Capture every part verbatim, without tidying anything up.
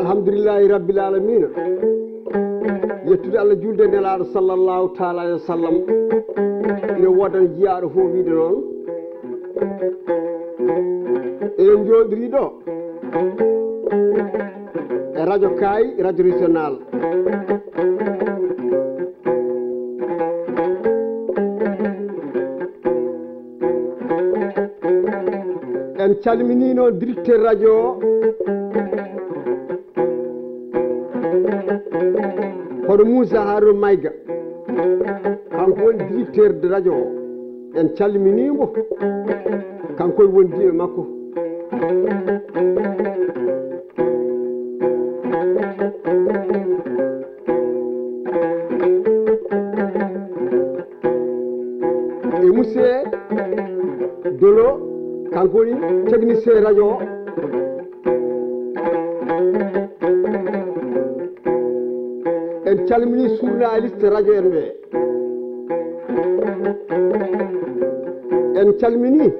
Alhamdulillahi rabbil alamina. Yettude Allah, julde e Nelaaɗo sallallahu taala alayhi wa sallam. Ina woodani jiyaaɗo fof wiide noon. Eɗen njooɗirii ɗo e radio Kaay, radio régional. En calminii noon directeur radio o, hono Moussa Harouna Maïga. Kanko woni directeur de radio o. En calminii mo. Kanko e wondiiɓe makko. E Moussé Dolo, kanko woni technicien radio o. En calminii journaliste radio en ɓe. En calminii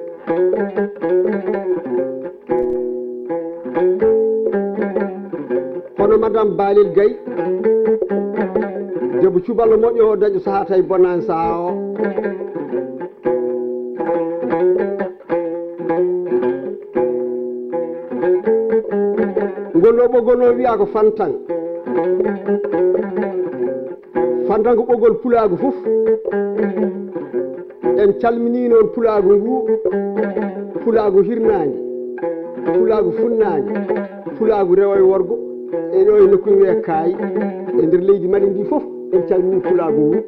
hono Madame Balel Gaye, debbo cuballo moƴƴo o, daño sahaa tawi bonani sahaa o. Ngol ɗo ɓoggol noon wiyaa ko Fantan. Fantan ko ɓoggol pulaagu fof. En calminii noon pulaagu ngu, pulaagu hirnaange, pulaagu funnaange, pulaagu rewo e worgo, e ɗo e nokku wiyee Kaay, e nder leydi Mali ndi fof, en calminii pulaagu ngu.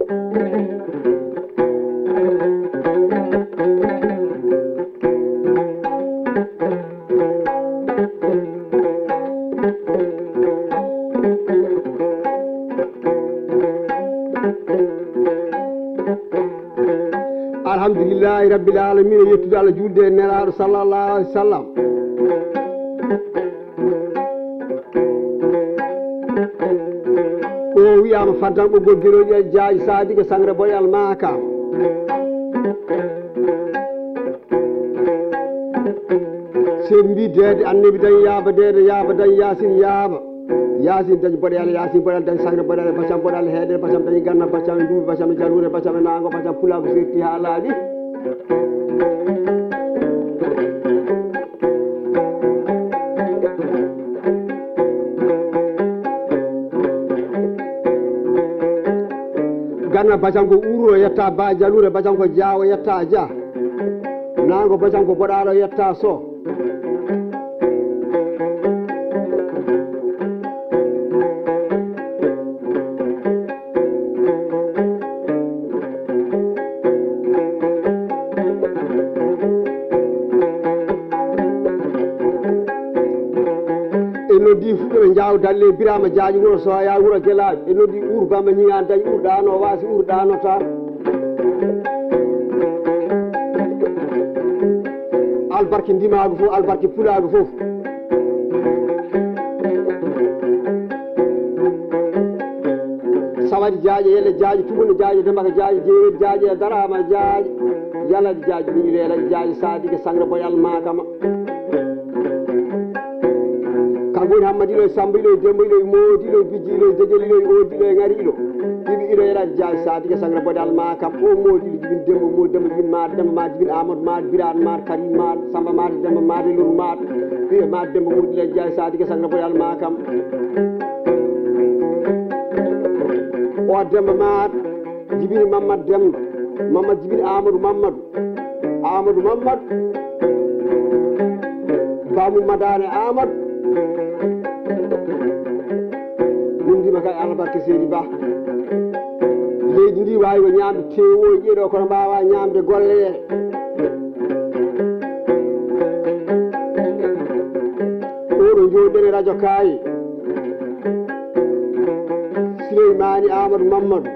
Alhamdulillahi rabbil alamina, yettude Allah, julde e Nelaaɗo sallallahu alayhi wa sallam. O wiyaama Fantan ɓoggol geɗoƴi e jaaji saadike sangre boyal maakam. Sen mbi deede annabi dañ yaaba deede yaaba dañ yaasin yaaba. Yaasin dañ boɗe Allah, yaasin boɗe Allah, dañ sangre boɗe Allah, bacam boɗe Allah, heede bacam, dañ ganna bacam, duubi bacam, jaruure bacam, naango bacam, pulaagu serti haa laaɓi. Ganna bacam ko uuro yetta ba jaluure, bacam ko jaawo yetta ja. Naango bacam ko boɗaɗo yetta so. En noddi fuɗɗo ɓe jaaw dalle Birama Jaaji wuro Soya wuro Gelaajo. En noddi Uur Bamba Ñiŋaan dañ urɗaano waasi urɗaanota. Albarki ndimaagu fof, albarki pulaagu fof. Sawadi jaaƴe, yele jaaƴe, tubune jaaƴe, dembaka jaaƴe, jeewel jaaƴe, daraama jaaƴe, yaladi jaaƴe, miñi leeladi jaaƴe, saadike sangre boyal maakama. Kanko woni Hammadi ilo e Samba ilo e Demba ilo e Moodi ilo e Bijji ilo e Dejel ilo e Oodi ilo e Ŋari ilo. Iɓe ilo yaladi jaaƴe, saadike sangre boyal maakam. O Moodi ilo jibin Demba, Moodi Demba jibin Maada, Demba Maada jibin Amadou Maada, Biraan Maada, Karim Maada, Samba Maada, Demba Maada, Luru Maada. Ɓiye Maada Demba Moodi ilo jaaƴe, saadike sangre boyal maakam. O Demba Maada jibini Mamad Demba, Mamad jibini Amadou Mamadou, Amadou Mamadou, Bamum Madane Amadou. Min ndima kay Allah barke Seydi Ba. Leydi ndi waawi ko ñaamde tewoji ɗo, kono mbaawa ñaamde golle ɗe. Oɗo jooɗi e radio Kaay. Sileymaani Amadou Mamadou.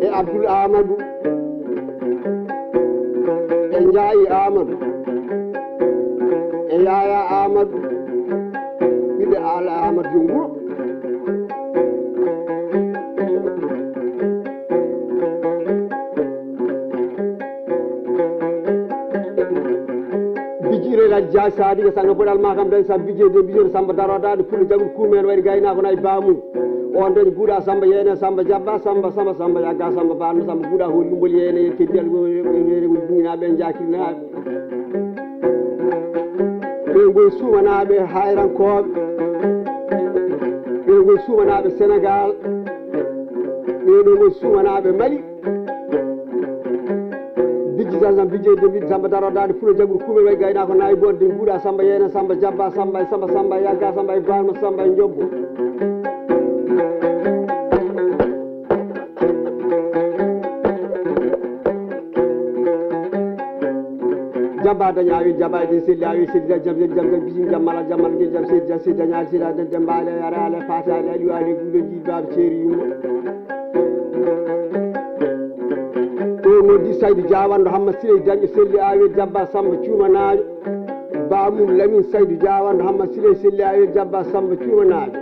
E Abdul Amadou e Njaayi Amadou e Yaaya Amadou, ɓiɓɓe Aala Amadou Jom Wuro. Bijire la Dia Sadi ga sanga boɗal ma kam dañ sam bije de bije Samba Daroda de pulu jagul kumen wari gayna ko nay bamu. On dañ buda Samba yene Samba jabba Samba Samba Samba yaga Samba banu Samba buda ho yumbol yene ke dial go yene go dina be jakina. Be go sumana be hayran ko. Be go sumana be Senegal. Be go sumana be Mali. Bijji Samba, bijji de bijji Samba Darodaade Fulo Jaggu Kuuɓe way gaynaako nayi bonde nguuɗa Samba Yeena Samba Jabba Samba e Samba Samba e Yagga Samba e Barma Samba e Njobbo. Jabba daña awi jabba e selli awi selli jam jam jam jam bijin jam mala jam mala jam selli jam selli daña selli jam jam mala yara ala fata ala aliwa ala gulo ji baba ceri yumma. Ɗo noddi Saydu Jaawanɗo Hamma Siley Dañƴo Selli Aawel Jabba Samba Cuumanaajo. Bamum Lamin Saydu Jaawanɗo Hamma Siley Selli Aawel Jabba Samba Cuumanaajo.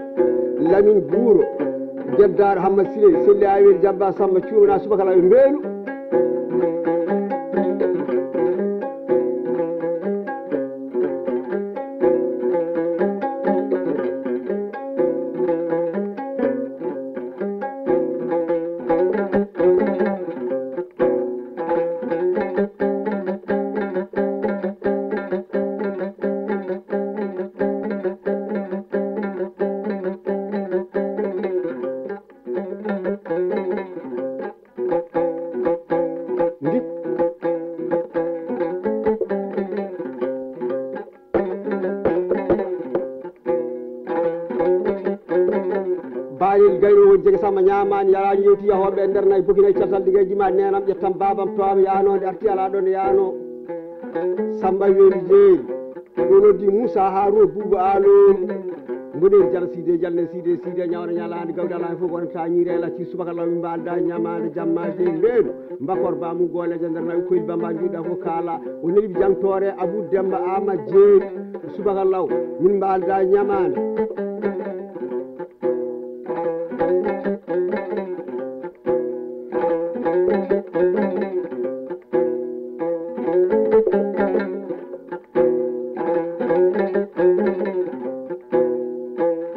Lamin Buuro Geddaaɗo Hamma Siley Selli Aawel Jabba Samba Cuumanaajo subaka law e mbeelu. Baɗel gayno won jege Samba ñaamaani yaraani yewti yahooɓe e nder nayi bokinayi caltal ɗi gayji ma nenam ƴettam babam towama yaanode arti ala ɗon yaano Samba weeli jeeri. Ɗo noddi Moussa Harouna Boubou Alo. Mboɗeeri jala siide jalne siide siide ñawna ñalaande gawde ala fof wonata ñiire ala ci subaka law min mbalda ñamaande jamma jeyi mbeɗo. Mbakor bamum gooleejo nder nawi koyel bamba juuɗa fof kaala. O neli jangtoore Abou Demba Ama Jeeri. Subaka law min mbalda ñamaande.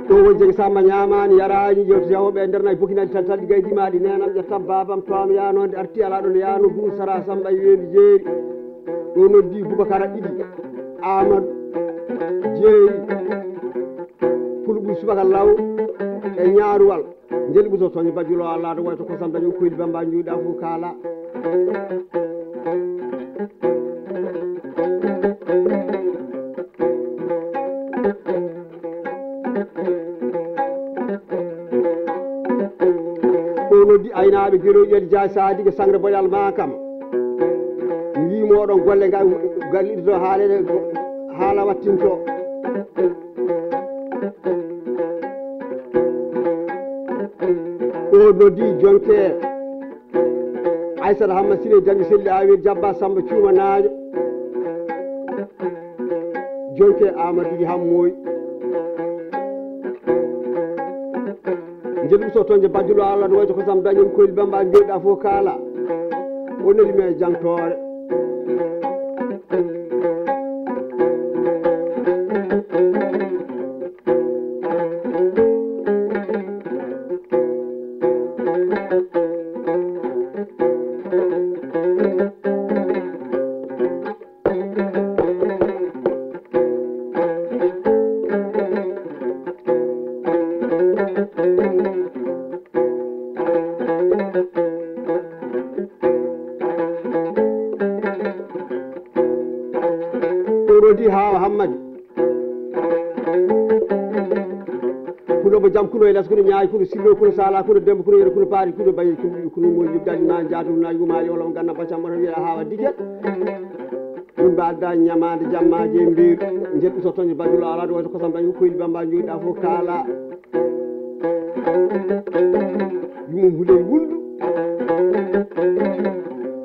Ɗo won jegi Samba ñaamaani yaraani yewti yawooɓe e nder nayi bukinani tan tan ɗi gaydi maaɗi nenam ƴettam babam toam yaanode arti ala ɗon yaano bum sara Samba e wendi jeeri. Ɗo noddi Bubakara ɗiɗi Amadou jeeri pulɓu subaka law e ñaaruwal. Njeli ɓuso toñi bajjulo Allah to wayto kosam dañi koyli bamba njuuɗa fof kaala. Ɗo noddi aynaaɓe geroƴel ja sadige sangre boyal ma kam. Mi wii moɗon golle ngal galliɗo to haalede haala wattinto. Ɗo noddi jonke Aysata Hamma Sile Dañi Selli Awel Jabba Samba Cuuma Naajo. Jonke Amadou Hammoy. Njeɗu so toon je bajjulo Allah no wayto ko Samba Dañi Koyli Bamba joɗa fof kaala. O neli me jangtoore. Ɗo rodi haa Hammadi. Kuno mo jam, kuno e les, kuno ñaay, kuno sillo, kuno sala, kuno dembo, kuno yero, kuno paari, kuno bayi, kuno ɗiɗi, kuno moƴƴi, dali ma jaatu, na yuma, yo law ganna, bacam, wata wiya hawa dikel. Min mbaɗda ñamaande jamma je mbeeru, njettu so toñi bajulo ala, ɗo wayto kosam dañi koyli bamba, joɗɗa fof kaala. Yumum huley wuldu.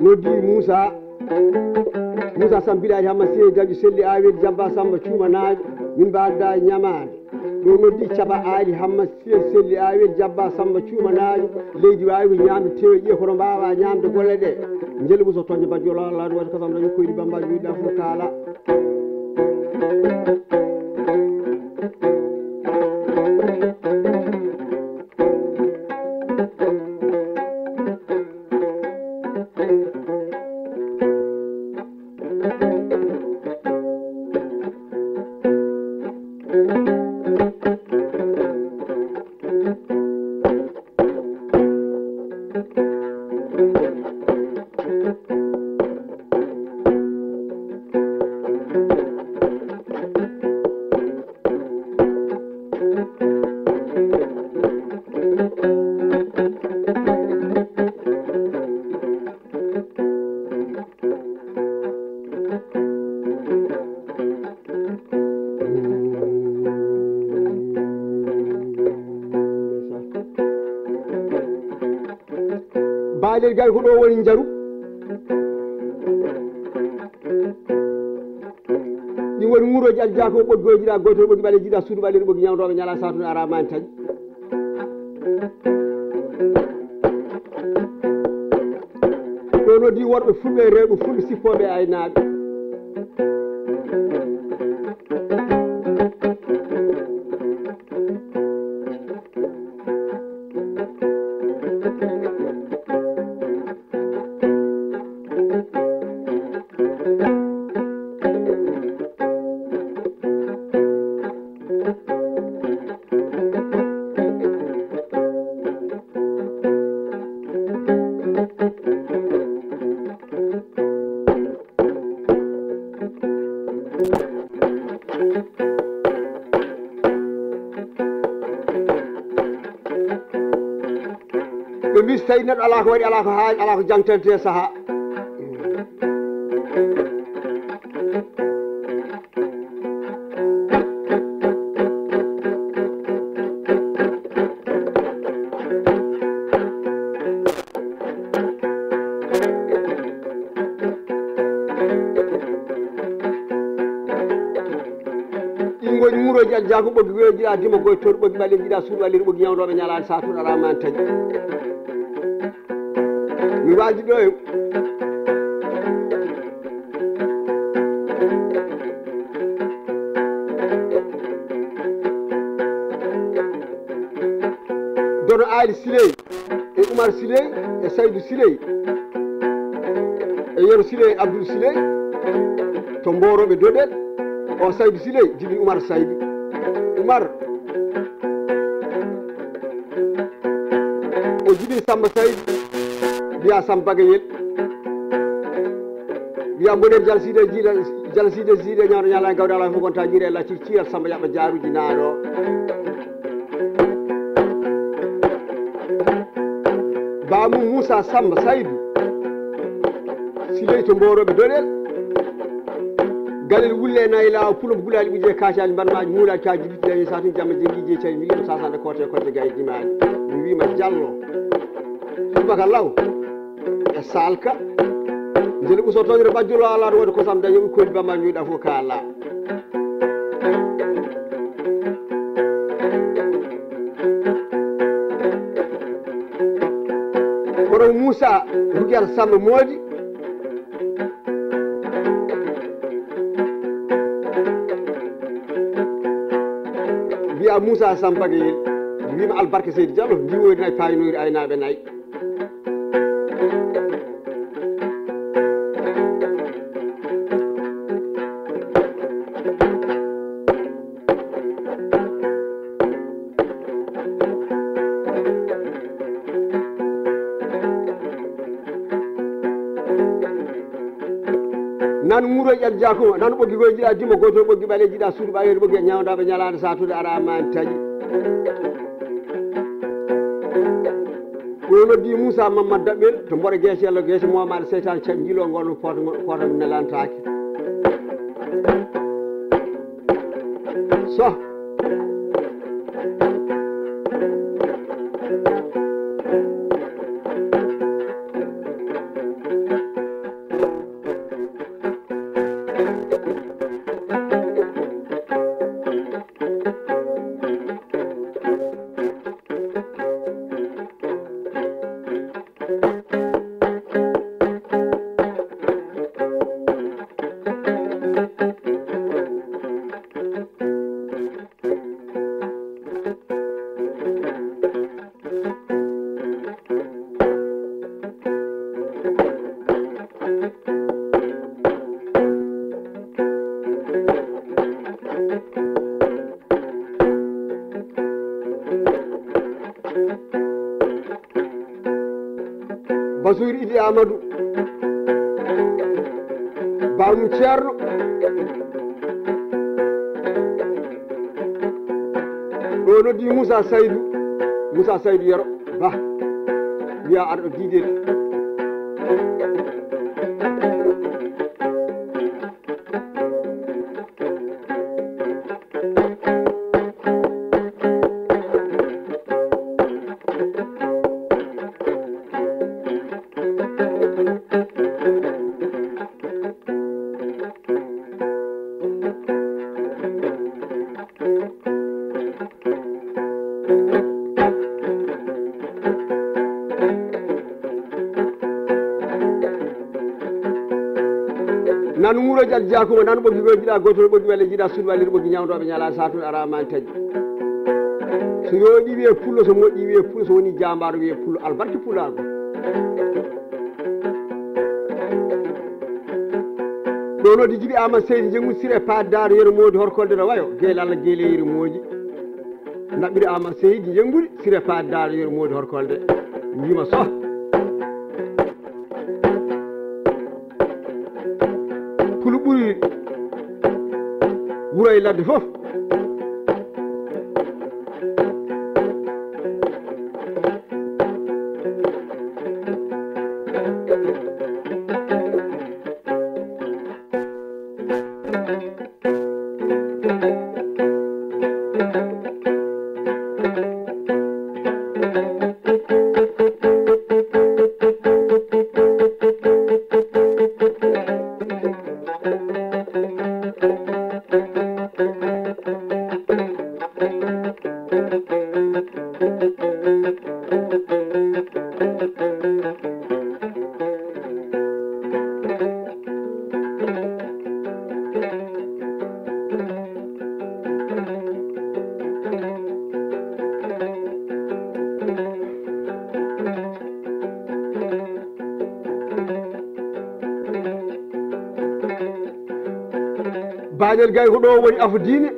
Noddi Muusa. Muusa Samb Bilaali Hamma Seye Daƴu Selli Aawel Jabba Samba Cuuma Naajo. Min mbaɗda ñamaande. Ɗo noddi Caba Aali Hamma Seye Selli Aawel Jabba Samba Cuuma Naajo. Leydi waawi ko ñaamde tewe ƴiye kono mbaawa ñaamde golle ɗe. Njele ɓuso toñde bajjo lala ɗum waɗi kosam dañi koyɗi bamba juuɗa fof kaala. Baalel gal ko ɗo woni njaru. Ɗi woni ŋurooji aljaako ɓoggooji ɗa gootol ɓoggi ɓaleeji ɗa suudu ɓaleeɗo ɓoggi ñawdooɓe ñala saatude ara mani taƴi. Ɗo noddi worɓe fulɓe e rewɓe fulɓe sippooɓe e aynaaɓe. Ɓe mbi so tawi neɗɗo ala ko waɗi, ala ko haaɗi, ala ko jangtante e saaha. Ɗi ngoni ŋurooji aljaako ɓoggi weejiɗa dima goy toon ɓoggi ɓaleeji ɗa suuɗi ɓaleeɗi ɓoggi ñawdooɓe ñalaande saha toon aɗa mani taƴi. Mi waaji ɗo e Dono Aali Siley e Umar Siley e Saydu Siley e Yero Siley e Abdul Siley to Mbooroɓe Doɗel. O Saydu Siley jibini Umar Saydu. Umar o jibini Samba Saydu, mbiya Samba Bagayel. Wiya mboɗen jalsiide jiiɗa, jalsiide jiiɗa ñaawde ñalaani gawde alaa fof gonta jiiɗa e lacci ciiral Samba yaɓa jaaruji naaɗo. Baamu Moussa Samba Saydu Siley to Mbooroɓe Doɗel. Galel wulle nayi laawa pulo gulaali ɓuje kacaali mbanmaaji muulaaji ka jibiɗi dañi sa tun jamma jengi je cari mi yiɗo sasande kote kote gay dimaani. Mi wiima Jallo. Subaka law. E salka. Njeli ɓuso toñre bajjulo ala ɗo waɗi kosam dañi ɓukkoyɗi bamba ñuuɗa fof ka ala. Kono Moussa Rugial Samba Moodi. Mbiya Moussa Samba Gueye, mbima albarka Seydi Diallo, ndiwoyri nayi, paynoyri aynaaɓe nayi. Nan ŋuro ƴel jako, nan ɓoggi goy jiɗa dimo goto, ɓoggi ɓale jiɗa suudu ɓaleeɗo, ɓoggi ñawndaɓe ñalaande satude ara ma taƴi. Ɗo noddi Moussa Mamadou Daɓɓel to mboɗo geece Allah geece momaɗo seytane caɗ jilo ngol no fota ngol fota mi nelantaake. So. Amadou Bamum Ceerno. Ɗo noddi Moussa Saydou, Moussa Saydou Yero Ba, wiya arɗo diidel. Nan wuro Jal Jakuma, nan ɓoggi goo jiɗa, gootol ɓoggi welle jiɗa, suudu walliri ɓoggi ñawdooɓe ñala, saatude aramani taƴi. So yooɗi wiye pullo, so moƴƴi wiye pullo, so woni jaambaaro wiye pullo, albarki pulaagu. Ɗo noddi Jibi Amadou Seydi Jenngude Siré Paate Daaro Yero Moodi Horkolde no wayo, Geele Allah Geele Yero Moodi. Naɓɓiri Amadou Seydi Jenngude Siré Paate Daaro Yero Moodi Horkolde. Wiima so. Pulu ɓuri wuro e ladde fof. Bañel Gay ko ɗo woni afo diine.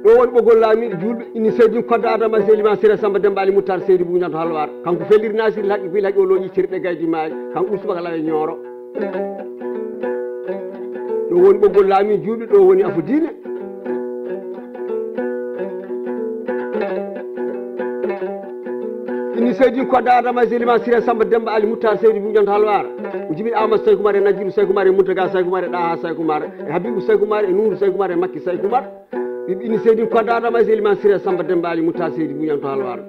Ɗo woni ɓoggol laamiiɗo juulɓe, inni Seydi Kodda Adama Seydi Liman Siré Samba Demba Ali Muttar Seydi Buñanto Halwaar. Kanko felliri Nasiri Haqqi Fil Haqqi o looƴi cerɗe gaydi maayi. Kanko ɓuri subaka lawe ñooro. Ɗo woni ɓoggol laamiiɗo juulɓe, ɗo woni afo diine. Inni Seydi Kodda Adama Seydi Liman Siré Samba Demba Ali Muttar Seydi Buñanto Halwaar. O jibini Amadou Saykou Mare Najiru Saykou Mare Muntaga Saykou Mare Ɗaha Saykou Mare e Habibu Saykou Mare e Nuuru Saykou Mare e Makki Saykou Mare. Ɓiɓɓe ini Seydi Kodda Adama Seydi Man Siré Samba Demba Ali Mutta Seydi Buñanto Halwaar.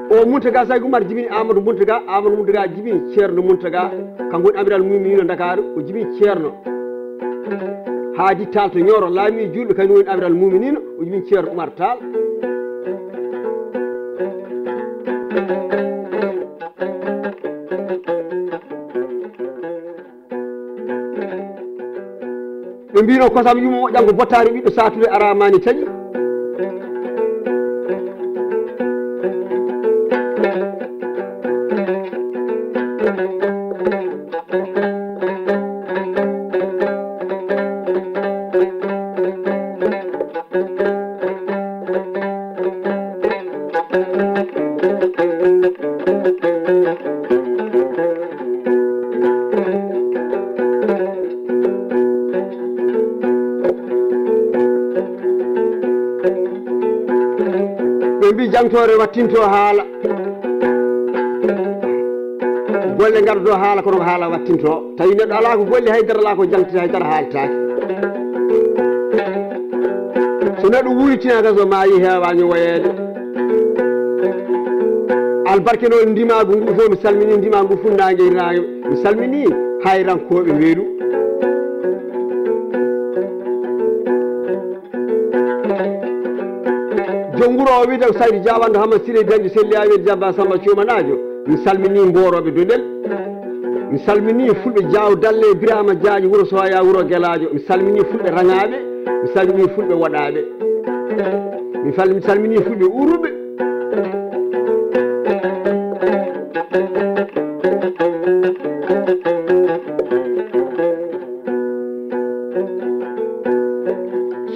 O Muntaga Saykou Umar jibini Amadou Muntaga, Amadou Muntaga jibini Ceerno Muntaga. Kanko woni Amiral Muminina Ndakaaru, o jibini Ceerno Haadi Taal to Ñooro, laami juulɓe, kañum woni Amiral Muminina, o jibini Ceerno Umar Taal. Ɓe mbino kosam yumma moƴƴan ko bottaari ɓiɗɗo saatude araamaani taƴi. Ɓe mbi jangtoore wattinto haala. Golle ngardo haala kono ko haala wattinto. Tawi neɗɗo alaa ko golli, haydara alaa ko jangti, haydara haaltaaki. So neɗɗo wuytinaaka, so maayi, heewaani woyeede. Albarke noon ndimaagu ngu fof, mi salmini ndimaagu fuɗnaange e hirnaange. Mi salmini hayrankooɓe Weedu. Joom wuro o wiyde ko Saydu Jaawanɗo Hama Siree Dañde Selli Aweede Jabba Samba Cuumanaajo. Mi salmini mboorooɓe Doɗel. Mi salmini fulɓe Jaaw Dalle Biraama Jaaƴi wuro Sooya wuro Gelaajo. Mi salmini fulɓe Raŋaaɓe. Mi salmini fulɓe Woɗaaɓe. Mi fal-, mi salmini fulɓe Uruɓe.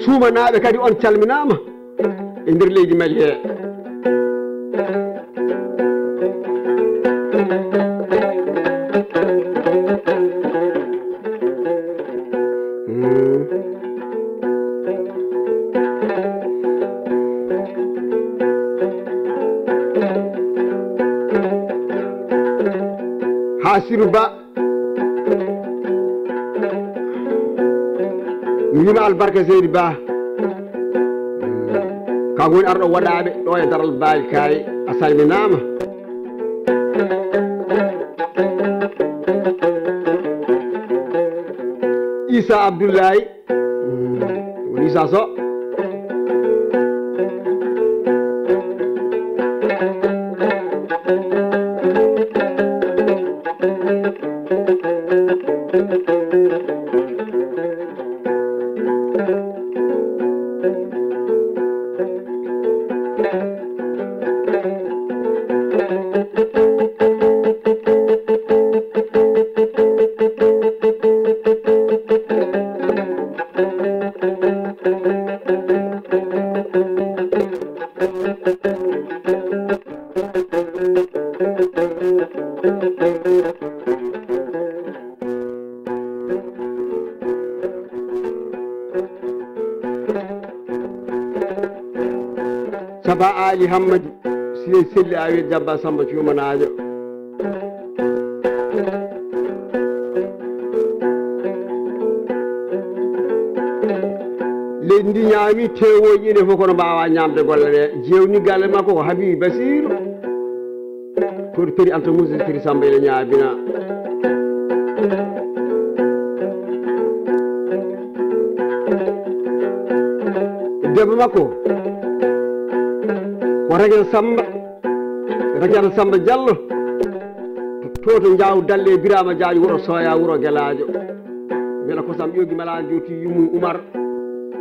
Suumanaaɓe kadi on calminaama e nder leydi Mali he. Asiru Ba. Mi wiima albarka Seydi Ba. Kanko woni arɗo waɗaaɓe ɗo e daral Baali Kaay. A salminaama. Isa Abdullahi. Woni Isa Soh. Saba Ali Hammadi, Sirey Selli Awi Jabba Samba Cuumanaajo. Leydi ndi ñaami teewooji ene fof kono mbaawa ñaamde golle ɗe. Jeewni galle makko ko Habibi Basiru. Toon Peri Anta Moussa Peri Samba ene ñaabina. Debbo makko ko Radiata Samba, Radiata Samba Diallo. To, to Njaaw Dalle Birama Diagne wuro Soya wuro Gelaajo. Mbela kosam ƴoogi mala jowti yummum Umar,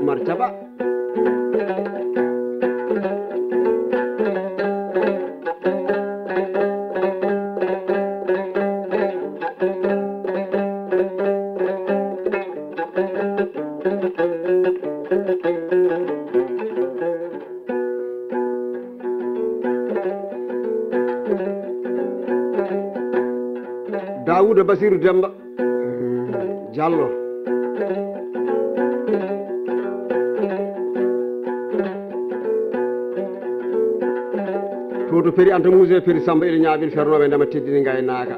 Umar Thiaba. Daawuda Basiru Demba Jallo. To to Peri Anta Muse, Peri Samba ina ñaabin fernooɓe ndema teddini ngaynaaka.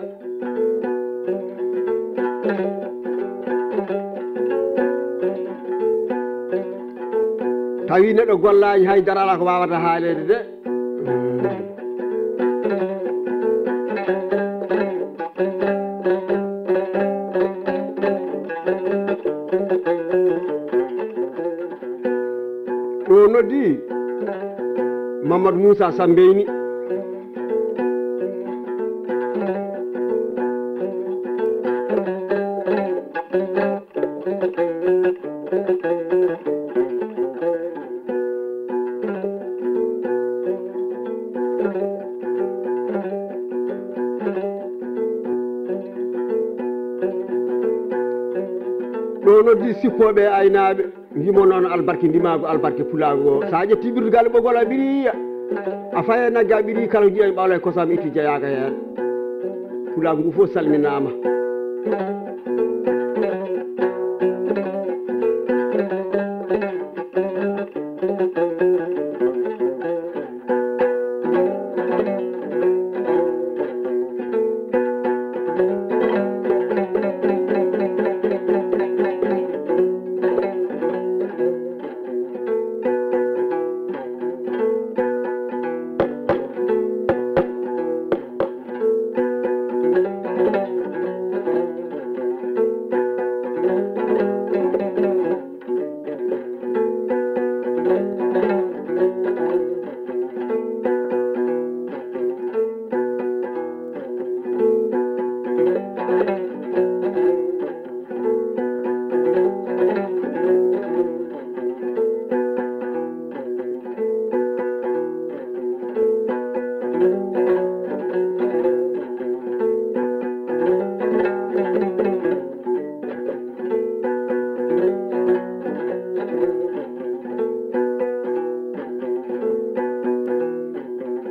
Tawi neɗɗo gollaani hay dara alaa ko waawata haaleede de. Ɗo noddi Mamadou Moussa Sambeyni. Ɗo noddi sippooɓe e aynaaɓe, ndimo noon albarki ndimaagu, albarki pulaagu o. So a ƴetti ɓirdugal ɓoggol a ɓiriya, a faya nagge a ɓiri, kala ko jiɗen ɓawla e kosam itti jeyaaka heen. Pulaagu ngu fof salminaama.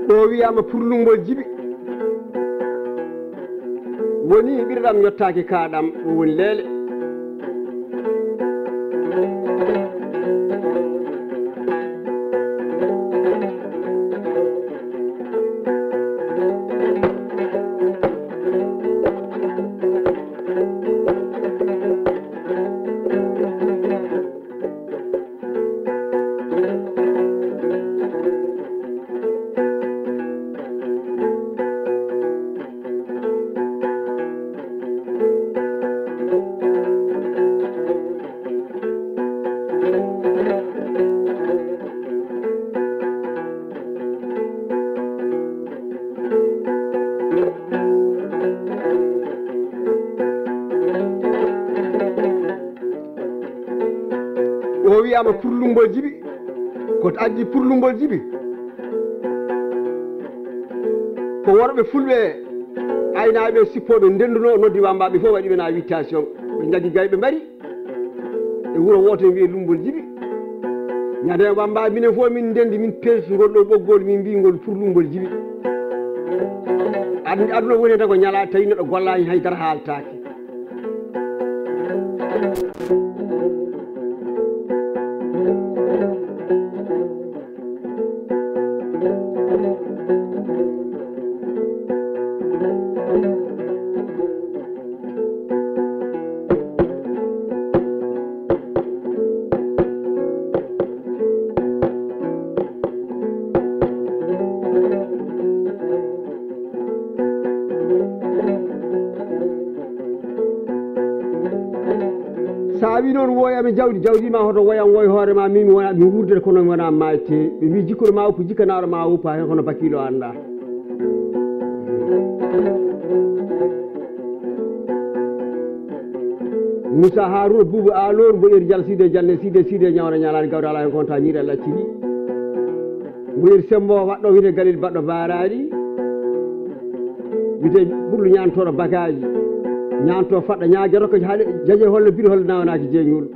Ɗo wiyaama purlungol jibi. Woni ɓirɗam yottaaki kaaɗam, o woni leele. Wiyaama purlumbol jibi. Ko addi purlumbol jibi? Ko worɓe fulɓe aynaaɓe sippooɓe ndennduno noddi wambaaɓe fof waɗi ɓe na invitation. Ɓe njaggi gayɓe mbari e wuro wooto en wiyee Lummbol Jibi. Ñande wamba minen fof min ndenndi, min peesi ngol ɗo ɓoggol, min mbii ngol purlumbol jibi. Ad-, aduna woni tan ko ñalaa tawi neɗɗo gollaani hay dara haaltaaki. Sa wi noon woyami jawdi, jawdi ma hoto woyam woy hoore ma, min mi wona mi wuurde kono mi wona mayte. Ɓe mbi jikkuɗo ma woppu, jikkanaaɗo ma woppa heen kono bakiilo annda. Moussa Harouna Boubou Alor, mboɗeeri Jal Side Janne Side Side ñawna ñalaani gawda ala heen konta ñiiri Allah cili. Mboɗeeri Sembo waɗɗo wiyetee Galil baɗɗo baaraari. Wiyetee ɓurɗo ñaantooɗo bagaaji. Ñaantoo faɗɗa ñaage rokko haɗe jaje holle biri holle nawanaaki jeeñol.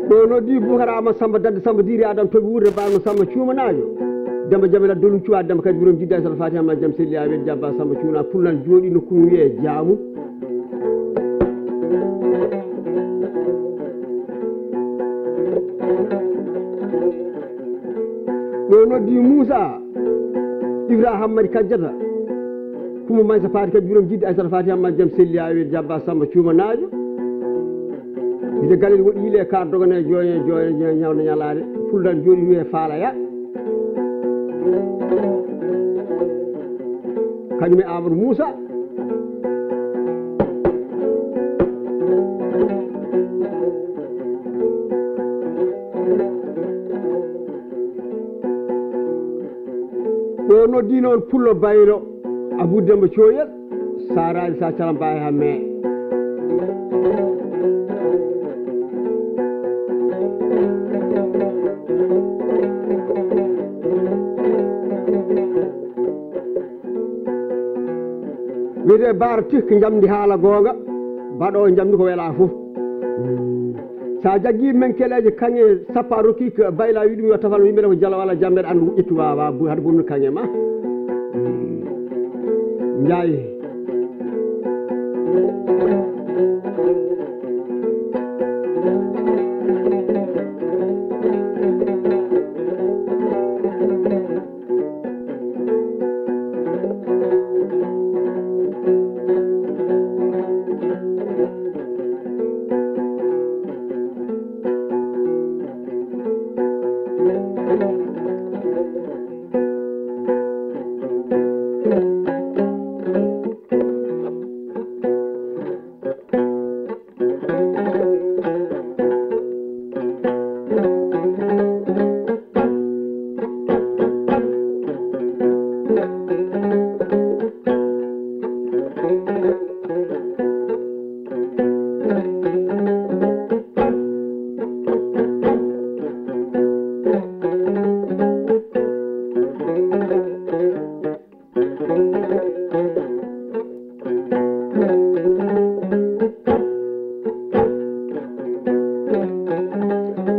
Ɗo noddi Boubacar Amadou Samba Dadde Samba Diri Adam Toɓi Wuurde Baarno Samba Cuumanaajo. Demba Jamila Dolum Cuwa Demba Kadi Birom Jidda Sal Fatiha ma jam selli a wel jabba Samba Cuuna Pullan jooɗi nokku mum wiyee Jaamu. Ɗo noddi Moussa Ibrahima Mari Kajjata. Kumba Maysa Faati Kadi Birom Jidda Aysata Faati Hamma jam selli a wel jabba Samba Cuuma Naajo. Wide Galel woɗi yile ka dogane joye joye joye ñawde ñalaade. Fuldan jooɗi wiye Faalaya. Kañum e Amadou Moussa. Ɗo noddi noon Pullo Baylo Abou Demba Coyel, Saraji Sa Calamba e Hamme. Wiyetee Baara Tik, njamndi haala goonga, baɗoowo njamndi ko welaa fof. Sa jaggi men keleeje kaŋŋe sappo a rokki ko Bayla wi ɗum yo tafal yimɓe ko jalo walla jamɓe aɗa wuƴƴitu wawa bu haɗa bonnu kaŋŋe ma. Njaay.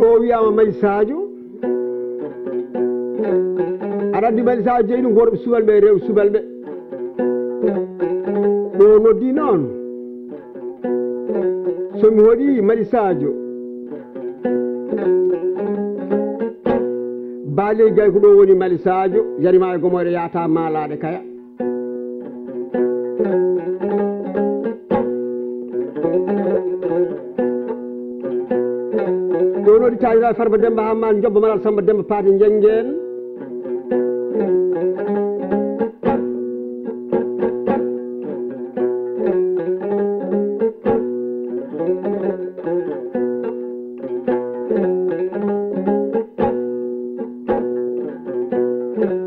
Ɗo wiyama May Sadio. Aɗa anndi Mali Sadio jeyi ɗum ko worɓe subalɓe e rewɓe subalɓe. Ɗo noddi noon. So mi hoɗi Mali Sadio. Baaley gay ko ɗo woni Mali Sadio, yarimaa e gomoyɗo yaata maalaaɗe kaya. Ɗo noon taanira Farba Demba Hamman Jobba Malal Samba Demba Paati Njanngen.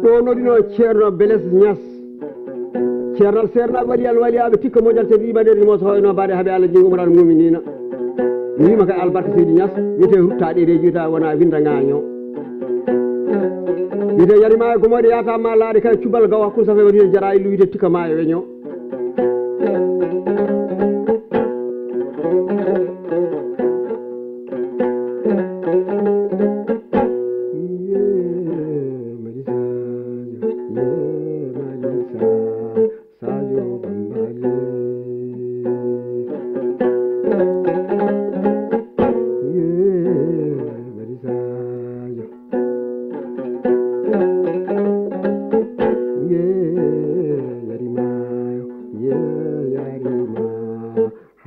Ɗo noddino Ceerno Beles Ñas. Ceernal seernaaɓe waɗi alwaliyaaɓe tikka moƴal teddi ɗiɓa nder rimo so hoyno baɗe haɓe Allah jingo umaraɗo muminina. Mi wima ka albarka seydi Ñas, wiyete rutta ɗereji, wiyete wona winda ŋaño. Wiyete yarima e gomoɗe yata ma laaɗe kay cubal gawa kun safe wiyete jara illu wiyete tikka ma e weño.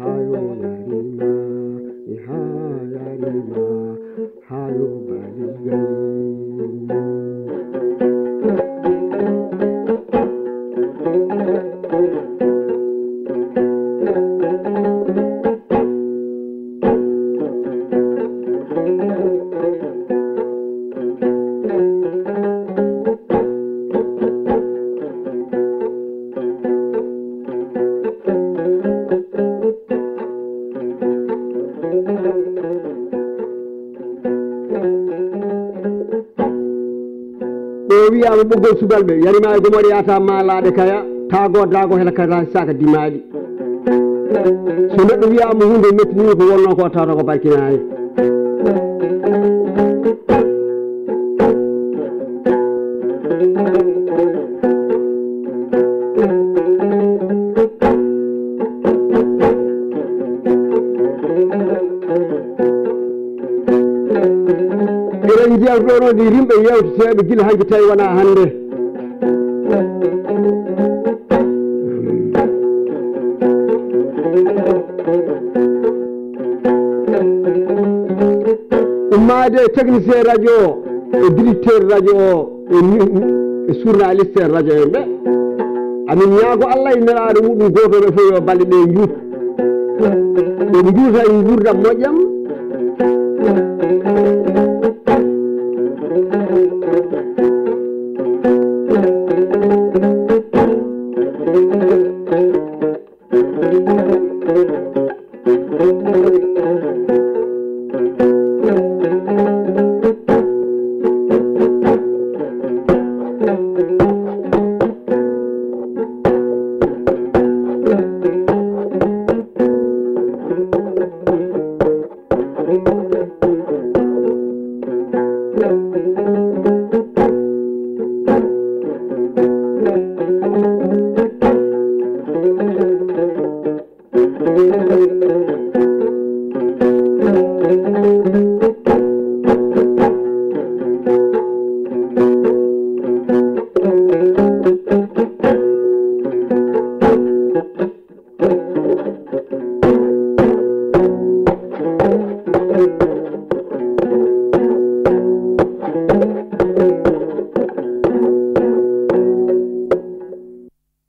Hayo yarima, e ha yarima, hayo baligay. Ɗo wiyama ɓoggol subalɓe, yarima e gomoɗe yata ma laaɗe kaya, tago dago hela kata saka dimaɗi. So neɗɗo wiyama hunde mettini ko wonno ko tawata ko barkinani. Eɗen njiya ɗo noon ɗi rimɓe yewteteɓe gila hanki tawi wona hannde. Ummaade e technicien radio o, e directeur radio o, e ni-, e journaliste radio en ɓe. Amin ñaago Allah e nelaaɗo muɗum gooto ɓe fof yo balɗe ɗe njuut. Ɓe njuuta e nguurndam moƴƴam.